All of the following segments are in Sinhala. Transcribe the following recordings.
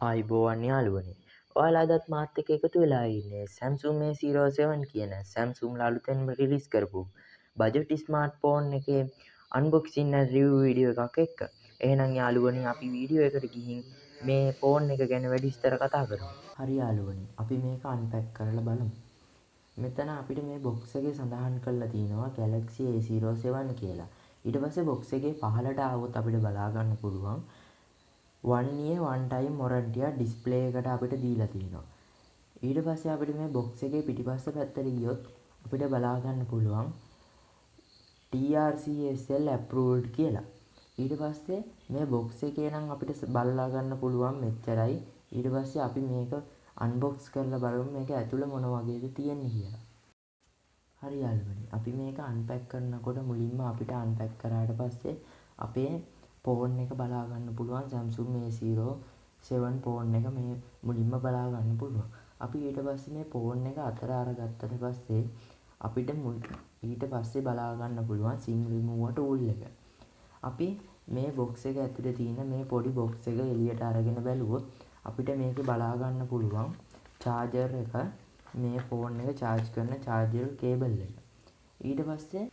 ආයුබෝවන් යාළුවනේ. ඔයාලා අදත් මාත් එක්ක එකතු වෙලා ඉන්නේ Samsung A07 කියන Samsung ලා අලුතෙන්ම රිලීස් කරපු බජට් ස්මාර්ට්ෆෝන් එකේ අන්බොක්සින් ඇන්ඩ් රිවිව් වීඩියෝ එකක් එක්ක. එහෙනම් යාළුවනේ, අපි වීඩියෝ එකට ගිහින් මේ ෆෝන් එක ගැන වැඩි විස්තර කතා කරමු. හරි යාළුවනේ, අපි මේක අන්පැක් කරලා බලමු. මෙතන අපිට මේ බොක්ස් එකේ සඳහන් කරලා තියෙනවා Galaxy A07 කියලා. ඊට පස්සේ බොක්ස් එකේ පහළට ආවොත් අපිට බලා ගන්න පුළුවන් 1 year one time warranty display එකට අපිට දීලා තියෙනවා. ඊට පස්සේ අපිට මේ බොක්ස් එකේ පිටිපස්ස පැත්තට ගියොත් අපිට බලා ගන්න පුළුවන් TRCSL approved කියලා. ඊට පස්සේ මේ බොක්ස් එකේ නම් අපිට බලලා ගන්න පුළුවන් මෙච්චරයි. ඊට පස්සේ අපි මේක අන්බොක්ස් කරලා බලමු මේක ඇතුළ මොන වගේද තියෙන්නේ කියලා. හරි යාළුවනේ, අපි මේක අන්පැක් කරනකොට මුලින්ම අපිට අන්පැක් කරාට පස්සේ අපේ ෆෝන් එක බලා ගන්න පුළුවන්. Samsung A07 phone එක මේ මුලින්ම බලා ගන්න පුළුවන්. අපි ඊට පස්සේ මේ ෆෝන් එක අතර අරගත්තට පස්සේ අපිට ඊට පස්සේ බලා ගන්න පුළුවන් SIM remover tool එක. අපි මේ බොක්ස් එක ඇතුලේ තියෙන මේ පොඩි බොක්ස් එක එළියට අරගෙන බැලුවොත් අපිට මේකේ බලා ගන්න පුළුවන් චාර්ජර් එක, මේ ෆෝන් එක චාර්ජ් කරන චාර්ජර් කේබල් එක. ඊට පස්සේ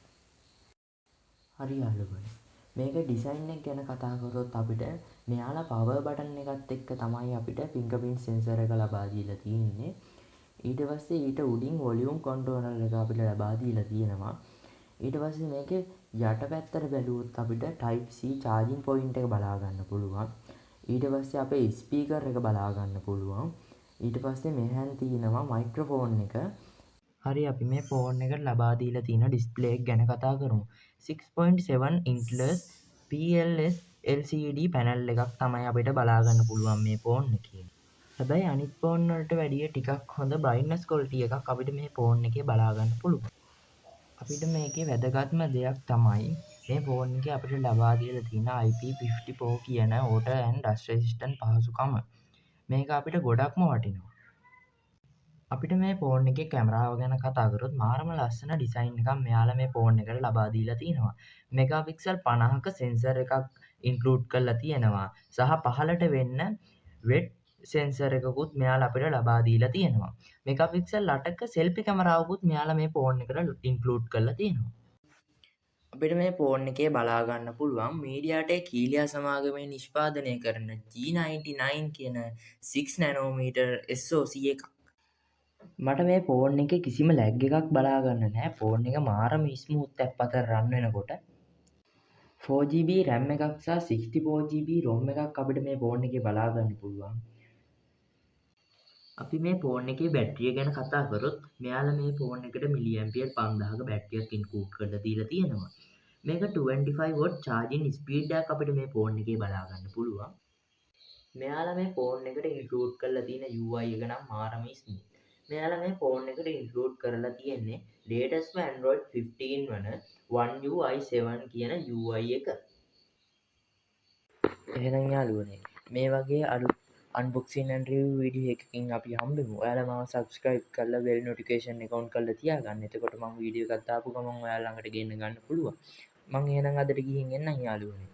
හරි යාළුවනේ, මේක ඩිසයින් එක ගැන කතා කරොත් අපිට මෙයාලා පවර් බටන් එකත් එක්ක තමයි අපිට ෆින්ගර්ප්‍රින්ට් සෙන්සර් එක ලබා දීලා තියෙන්නේ. ඊට පස්සේ ඊට උඩින් වොලියුම් කන්ට්‍රෝලර් එක අපිට ලබා දීලා තියෙනවා. ඊට පස්සේ මේකේ යට පැත්තට බැලුවොත් අපිට Type C charging point එක බලා ගන්න පුළුවන්. ඊට පස්සේ අපේ ස්පීකර් එක බලා ගන්න පුළුවන්. ඊට පස්සේ මෙහාන් තියෙනවා මයික්‍රොෆෝන් එක. හරි, අපි මේ ෆෝන් එකට ලබා දීලා තියෙන ඩිස්ප්ලේ එක ගැන කතා කරමු. 6.7 ඉන්ච්ලස් PLS LCD panel එකක් තමයි අපිට බලා ගන්න පුළුවන් මේ ෆෝන් එකේ. හැබැයි අනිත් ෆෝන් වලට වැඩිය ටිකක් හොඳ බ්‍රයිට්නස් ක්වොලිටි එකක් අපිට මේ ෆෝන් එකේ බලා ගන්න පුළුවන්. අපිට මේකේ වැදගත්ම දෙයක් තමයි මේ ෆෝන් එකේ අපිට ලබා දීලා තියෙන IP54 කියන water and dust resistant පහසුකම. මේක අපිට ගොඩක්ම වටිනවා. අපිට මේ ෆෝන් එකේ කැමරාව ගැන කතා කරොත් මාරම ලස්සන ඩිසයින් එකක් මෙයාලා මේ ෆෝන් එකට ලබා දීලා තියෙනවා. මෙගාපික්සල් 50ක සෙන්සර් එකක් ඉන්ක්ලූඩ් කරලා තියෙනවා සහ පහළට වෙන්න වෙට් සෙන්සර් එකකුත් මෙයාලා අපිට ලබා දීලා තියෙනවා. මෙගාපික්සල් 8ක සෙල්ෆි කැමරාවකුත් මෙයාලා මේ ෆෝන් එකට ඉන්ක්ලූඩ් කරලා තියෙනවා. අපිට මේ ෆෝන් එකේ බලා ගන්න පුළුවන් මීඩියාටෙක් හීලියා සමාගමෙන් නිෂ්පාදනය කරන G99 කියන 6 නැනෝමීටර් SoC එකක්. මට මේ ෆෝන් එකේ කිසිම ලැග් එකක් බලා ගන්න නෑ. ෆෝන් එක මාරම ස්මූත් ඇප් අතර රන් වෙනකොට. 4 GB RAM එකක් සහ 64 GB ROM එකක් අපිට මේ ෆෝන් එකේ බලා ගන්න පුළුවන්. අපි මේ ෆෝන් එකේ බැටරිය ගැන කතා කරොත් මෙයාලා මේ ෆෝන් එකට මිලි ඇම්පියර් 5000ක බැටරියක් ඉන්ක්ලූඩ් කරලා දීලා තියෙනවා. මේක 25 watt charging speed එකක් අපිට මේ ෆෝන් එකේ බලා ගන්න පුළුවන්. මෙයාලා මේ ෆෝන් එකට ඉන්ක්ලූඩ් කරලා තියෙන UI එක නම් මාරම ස්මූත්. මෙයාලා මේ ෆෝන් එකට ඉන්ක්ලූඩ් කරලා තියෙන්නේ ලේටස්ට්ම Android 15 වන One UI 7 කියන UI එක. එහෙනම් යාළුවනේ, මේ වගේ අලුත් අන්බොක්සින් ඇන්ඩ් රිවිව් වීඩියෝ එකකින් අපි හම්බෙමු. ඔයාලා මාව සබ්ස්ක්‍රයිබ් කරලා බෙල් නොටිෆිකේෂන් එක ඔන් කරලා තියාගන්න. එතකොට මං වීඩියෝ එකක් දාපු ගමන් ඔයාලා ළඟට ගෙන්න ගන්න පුළුවන්. මං එහෙනම් අදට ගිහින් එන්නම් යාළුවනේ.